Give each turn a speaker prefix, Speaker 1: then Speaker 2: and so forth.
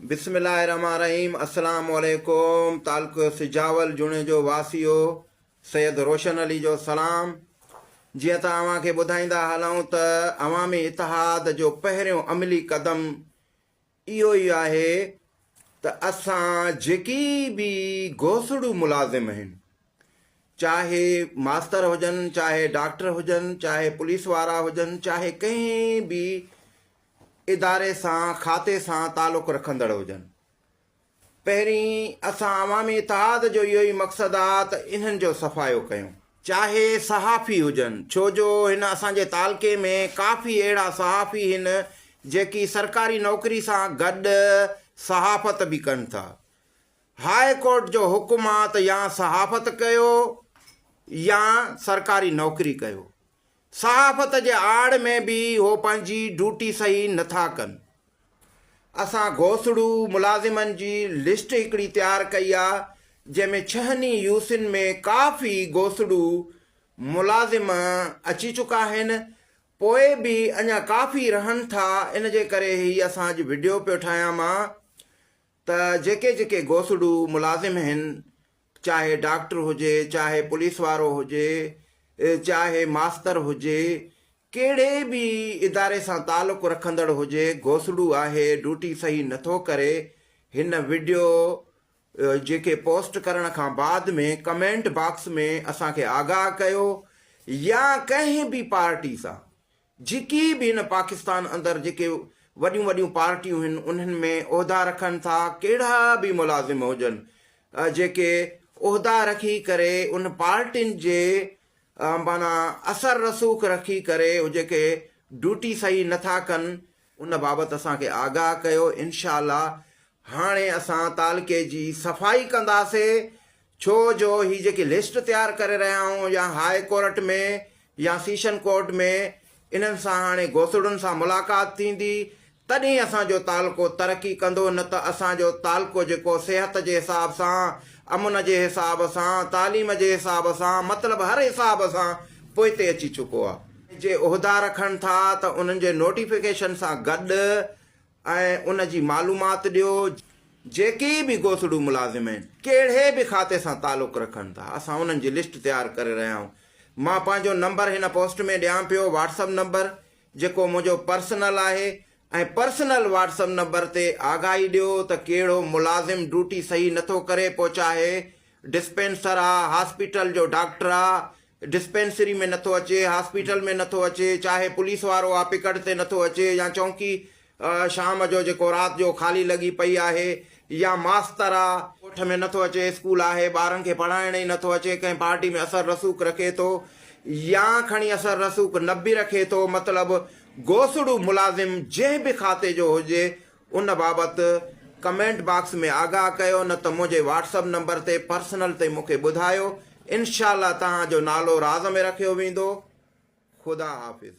Speaker 1: بسم الله الرحمٰن الرحيم السلام عليڪم تعلقو سجاول جوڻيجو واسيو سيد روشن علي جو سلام جيئن ته اوهان کي ٻڌائيندا هلون ته عوامي اتحاد جو پهريون عملي قدم اهو ئي آهي ته اسان جيڪي به گوسڙو ملازم آهن چاهي ماستر هجن چاهي ڊاڪٽر هجن چاهي پوليس وارا هجن چاهي ڪنهن به اداري سان کاتي سان تعلق رکندڙ هجن. پهرين اسان عوامي اتحاد جو اهو ئي مقصد آ ته انهن جو صفايو ڪيون. چاهي صحافي هجن ڇو جو هن اسان جي تعلقي ۾ ڪافي اهڙا صحافي هن جيڪي سرڪاري نوڪري سان گڏ صحافت به ڪن ٿا. هاء ڪورٽ جو حڪم آ ته يا صحافت ڪيو يا سرڪاري نوڪري ڪيو. صحافت جي آڙ ۾ به هو پنهنجي ڊيوٽي صحيح نه ٿا ڪن. اسان گوسڙو ملازمن جي لسٽ هڪڙي تيار ڪئي آ جنهن ۾ ڇهن ئي يوسين ۾ ڪافي گوسڙو ملازم اچي چڪا آهن پوء به اڃا ڪافي رهن ٿا ان جي ڪري هي اسان اڄ وڊيو پيو ٺاهيان مان ته جيڪي جيڪي گوسڙو ملازم هن چاهي ڊاڪٽر هجي، چاهي پوليس وارو هجي، چاهي ماستر هجي، ڪهڙي به اداري سان تعلق رکندڙ هجي، گوسڙو آهي، ڊيوٽي صحيح نٿو ڪري، هن وڊيو جيڪي پوسٽ ڪرڻ کان بعد ۾ ڪمينٽ باڪس ۾ اسان کي آگاهه ڪيو يا ڪنهن به پارٽي سان جيڪي به هن پاڪستان اندر جيڪي وڏيون وڏيون پارٽيون هن انهن ۾ عهدا رکن ٿا ڪهڙا به ملازم هجن جيڪي عهدا رکي ڪري ان پارٽين جي معنيٰ اثر رسوخ رکي ڪري جيڪي ڊيوٽي صحيح نٿا ڪن ان بابت اسان کي آگاهه ڪيو انشاء الله هاڻي اسان تعلقي جي صفائي ڪنداسي ڇو جو هي جيڪي لسٽ تيار ڪري رهيا آهيون يا هاء ڪورٽ ۾ يا سيشن ڪورٽ ۾ انهن سان هاڻي گوسڙن سان ملاقات ٿيندي تڏهن اسان جو تعلقو ترقي ڪندو نه ته اسان جو تعلقو جيڪو صحت جي حساب سان امن جي حساب سان تعليم جي حساب سان مطلب هر حساب سان پوئتي اچي چڪو آهي. جي عهدا رکن ٿا ته انهن جي نوٽيفڪيشن سان گڏ ۽ ان جي معلومات ڏيو. جيڪي به گوسڙو ملازم آهن ڪهڙي به کاتي سان تعلق رکن ٿا اسان انهن جي لسٽ تيار ڪري رهيا آهيون مان پنهنجو نمبر هن پوسٽ ۾ ڏيان پيو واٽس اپ نمبر جيڪو منهنجو پرسنل آهي ۽ پرسنل واٽس اپ نمبر تي آگاهي ڏيو ته ڪهڙو ملازم ڊيوٽي صحيح نٿو ڪري پوء چاهي ڊسپينسر آ هاسپيٽل جو ڊاڪٽر آ ڊسپينسري ۾ نٿو اچي، هاسپيٽل ۾ نٿو اچي، چاهي پوليس وارو آ پڪڙ تي نٿو اچي يا چونڪي شام جو جيڪو رات جو خالي لڳي پئي آهي يا ماستر آ، ڳوٺ ۾ نٿو اچي، اسڪول آهي ٻارن کي پڙهائڻ ئي نٿو اچي، ڪنهن پارٽي ۾ اثر رسوخ رکي ٿو يا کڻي اثر رسوخ نه به رکي ٿو مطلب گوسڙو ملازم جنهن به کاتي جو هجي ان بابت ڪمينٽ باڪس ۾ آگاهه ڪيو نه ته منهنجي واٽس اپ نمبر تي پرسنل تي مونکي ٻڌايو انشاء الله توهان جو نالو راز ۾ رکيو ويندو خدا حافظ.